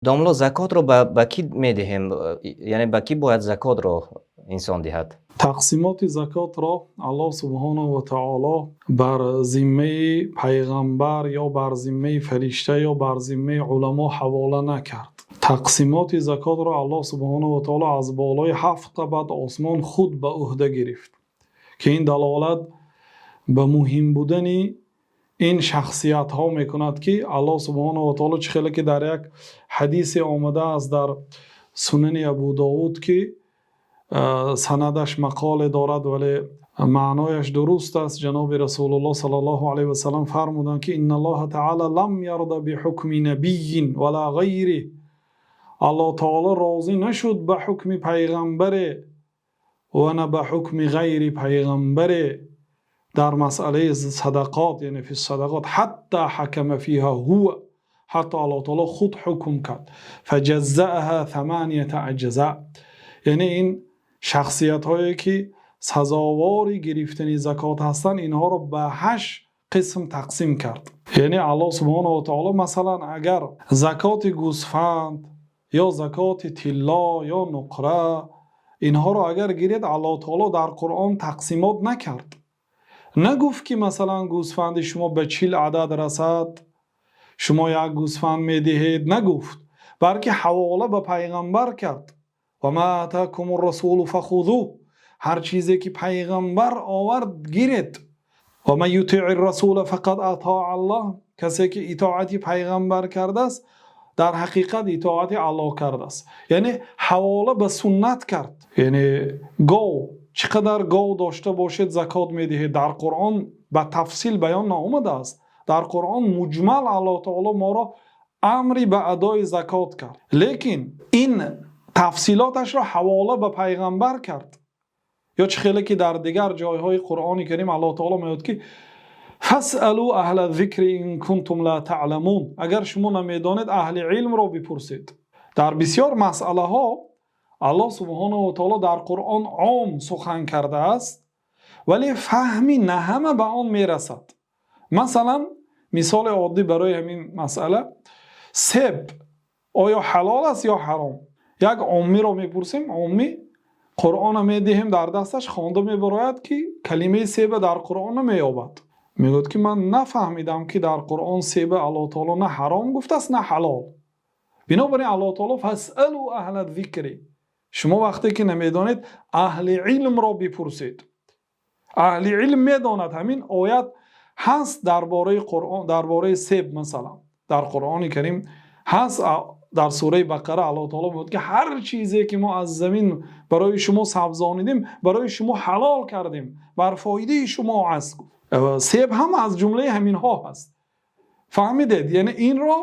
Домло, закотро ба кӣ медиҳем? Яъне ба кӣ бояд закотро инсон диҳад? Тақсимоти закотро Аллоҳ субҳонаҳу ва таъоло бар зиммаи паёмбар ё бар зиммаи фаришта ё бар зиммаи уламо ҳавола накард. Тақсимоти закотро Аллоҳ субҳонаҳу ва таъоло аз болои ҳафт табақа осмон худ ба уҳда гирифт, ки ин далолат ба муҳим будани ин шахсиятҳо мекунад, ки Аллоҳ субҳонаҳу ва таъоло чӣ хеле ки дар як ҳадисе омадааст дар Сунани Абӯдовуд, ки санадаш мақоле дорад, вале маънояш дуруст аст, ҷаноби Расулуллоҳ саллаллоҳу алайҳи васаллам фармуданд, ки إن الله تعالى لم يرض بحكم نبي ولا غيره. Аллоҳ таъоло розӣ нашуд ба ҳукми паёмбаре ва на ба ҳукми ғайри паёмбаре дар масъалаи садақот, яъне في الصدقات، حتى حكم فيها هو. Ҳатто Аллоҳ таъоло худ ҳукм кард. فجزأها ثمانية أجزاء. Яъне ин шахсиятҳое ки сазовори гирифтани закот ҳастанд, инҳоро ба ҳашт қисм тақсим кард. Яъне Аллоҳ субҳонаҳу ва таъоло, масалан, агар закоти гӯсфанд ё закоти тилло ё нуқра, инҳоро агар гиред, Аллоҳ таъоло дар Қуръон тақсимот накард, нагуфт ки масалан гӯсфанди шумо ба 40 адад расад, шумо як гӯсфанд медиҳед, нагуфт, балки ҳавола ба паёмбар кард. وما آتاكم الرسول فخذوه. Ҳар чизе ки паёмбар овард, гиред. ومن يطع الرسول فقد أطاع الله. Касе ки итоати паёмбар кардааст, дар ҳақиқат итоати Аллоҳ кардааст. Яъне ҳавола ба суннат кард. Яъне гов, чӣ қадар гов дошта бошед, закот медиҳед, дар Қуръон ба тафсил баён наомадааст. Дар Қуръон муҷмал Аллоҳ таъоло моро амри ба адои закот кард, лекин ин тафсилоташро ҳавола ба пайғамбар кард. Ё чӣ хеле ки дар дигар ҷойҳои Қуръони Карим Аллоҳ таоло мегӯяд, ки فاسألوا أهل الذكر إن كنتم لا تعلمون. Агар шумо намедонед, аҳли илмро бипурсед. Дар бисёр масъалаҳо Аллоҳ субҳонаҳу ва таоло дар Қуръон ом сухан кардааст, вале фаҳми на ҳама ба он мерасад. Масалан, мисоли оддӣ барои ҳамин масъала: себ оё ҳалол аст ё ҳаром? Як оммиро мепурсем, оммӣ Қуръонро медиҳем дар дасташ, хонда мебарояд, ки калимаи себа дар Қуръон намеёбад. Мегӯяд, ки ман нафаҳмидам, ки дар Қуръон себа Аллоҳ таоло на ҳаром гуфтааст, на ҳалол. Бинобар ин Аллоҳ таоло فاسألوا أهل الذكر, шумо вақте ки намедонед, аҳли илмро бипурсед, аҳли илм медонад. Ҳамин оят ҳаст дар бораи Қуръон, дар бораи себ. Масалан, дар Қуръони Карим ҳаст, дар сураи Бақара Аллоҳ таоло мегӯяд, ки ҳар чизе ки мо аз замин барои шумо сабзонидем, барои шумо ҳалол кардем, бар фоидаи шумо аст. Себ ҳам аз ҷумлаи ҳаминҳо ҳаст. Фаҳмидед? Яъне инро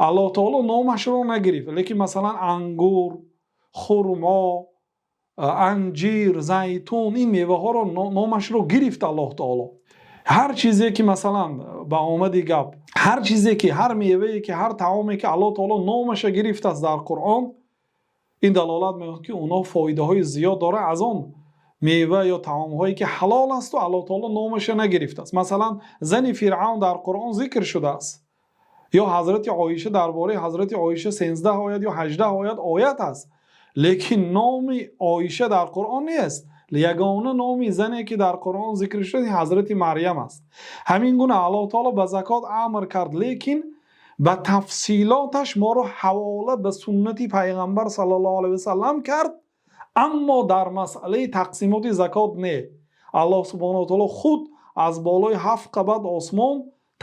Аллоҳ таоло номашро нагирифт, лекин масалан ангур, хурмо, анҷир, зайтун, ин меваҳоро номашро гирифт Аллоҳ таоло. Ҳар чизе ки, масалан, ба омади гап, ҳар чизе ки, ҳар мевае ки, ҳар таоме ки Аллоҳ таоло номаша гирифтааст дар Қуръон, ин далолат мекунад, ки онҳо фоидаҳои зиёд дорад. Аз он мева ё таомҳое ки ҳалол асту Аллоҳ таоло номаша нагирифтааст, масалан, зани Фиръавн дар Қуръон зикр шудааст, ё ҳазрати Оиша, дар бораи ҳазрати Оиша 13 оят ё 18 оят аст, лекин номи Оиша дар Қуръон нест. Ягона номи зане ки дар Қуръон зикр шуда, ҳазрати Марьям аст. Ҳамин гуна Аллоҳ таоло ба закот амр кард, лекин ба тафсилоташ моро ҳавола ба суннати пайғамбар саллаллоҳу алайҳи васаллам кард. Аммо дар масъалаи тақсимоти закот не, Аллоҳ субҳонаҳу ва таоло худ аз болои ҳафт қабат осмон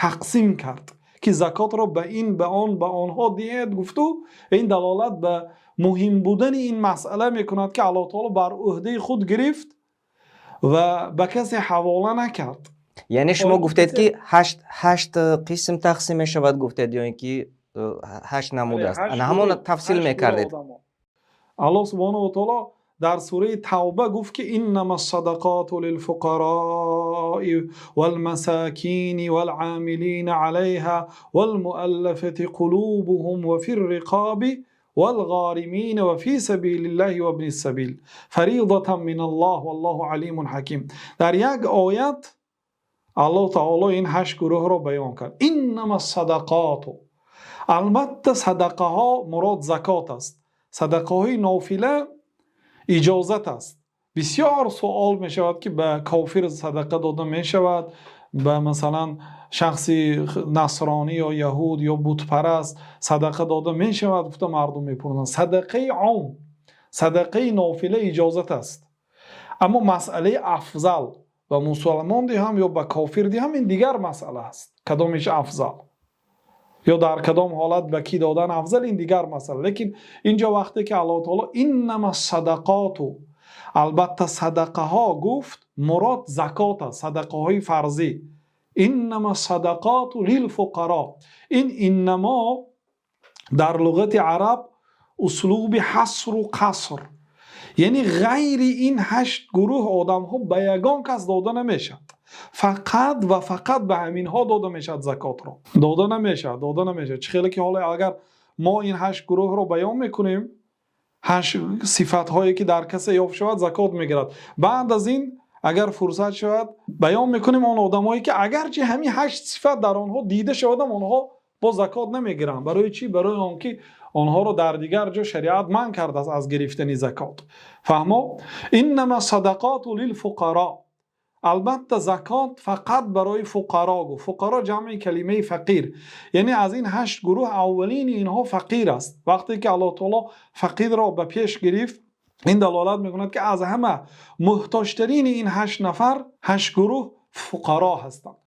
тақсим кард, ки закотро ба ин, ба он, ба онҳо диҳед гуфту. Ин далолат ба муҳим будани ин масъала мекунад, ки Аллоҳ таоло бар ӯҳдаи худ гирифт ва ба касе ҳавола накард. Яъне шумо гуфтед, ки ҳашт қисм тақсим мешавад, гуфтед, ё ин ки ҳашт намуд аст, ҳамон тафсил мекардед. Аллоҳ субҳонаҳу ва таоло дар сураи Тавба гуфт, ки إنما الصدقات للفقراء والمساكين والعاملين عليها والمؤلفة قلوبهم وفي الرقاب والغارمين وفي سبيل الله وابن السبيل فريضة من الله والله عليم حكيم. Дар як оят Аллоҳ таоло ин ҳашт гурӯҳро баён кард. إنما الصدقات. Албатта, садақаҳо мурод закот аст. Садақаҳои нофила иҷозат аст. Бисёр суол мешавад, ки ба кофир садақа дода мешавад, ба масалан шахси насронӣ ё яҳуд ё бутпараст садақа дода мешавад, гуфта мардум мепурсанд. Садақаи ом, садақаи нофила иҷозат аст, аммо масъалаи афзал ба мусулмон диҳам ё ба кофир диҳам, ин дигар масъала аст. Кадомеш афзал ё дар кадом ҳолат ба кӣ додан афзал, ин дигар масъала. Лекин инҷо вақте ки Аллоҳ таоло «иннама садақоту», албатта садақаҳо гуфт, мурод закот аст, садақаҳои фарзӣ. «Иннама садақоту лилфуқаро». Ин «иннамо» дар луғати араб услуби ҳасру қаср, яъне ғайри ин ҳашт гурӯҳ одамҳо ба ягон кас дода намешавад, фақат ва фақат ба ҳаминҳо дода мешавад. Закотро дода намешавад, дода намешавад. Чӣ хеле ки ҳоло агар мо ин ҳашт гурӯҳро баён мекунем, ҳашт сифатҳое ки дар касе ёфт шавад, закот мегирад. Баъд аз ин агар фурсат шавад, баён мекунем он одамое ки агарчи ҳамин ҳашт сифат дар онҳо дида шавадам, онҳо боз закот намегиранд. Барои чӣ? Барои он ки онҳоро дар дигар ҷо шариат манъ кардааст аз гирифтани закот. Фаҳмо? «Иннама садақоту лилфуқаро», албатта закот фақат барои фуқаро гуфт. Фуқаро ҷамъи калимаи фақир, яъне аз ин ҳашт гурӯҳ аввалини инҳо фақир аст. Вақте ки Аллоҳ таоло фақирро ба пеш гирифт, ин далолат мекунад, ки аз ҳама муҳтоҷтарини ин ҳашт нафар, ҳашт гурӯҳ фуқаро ҳастанд.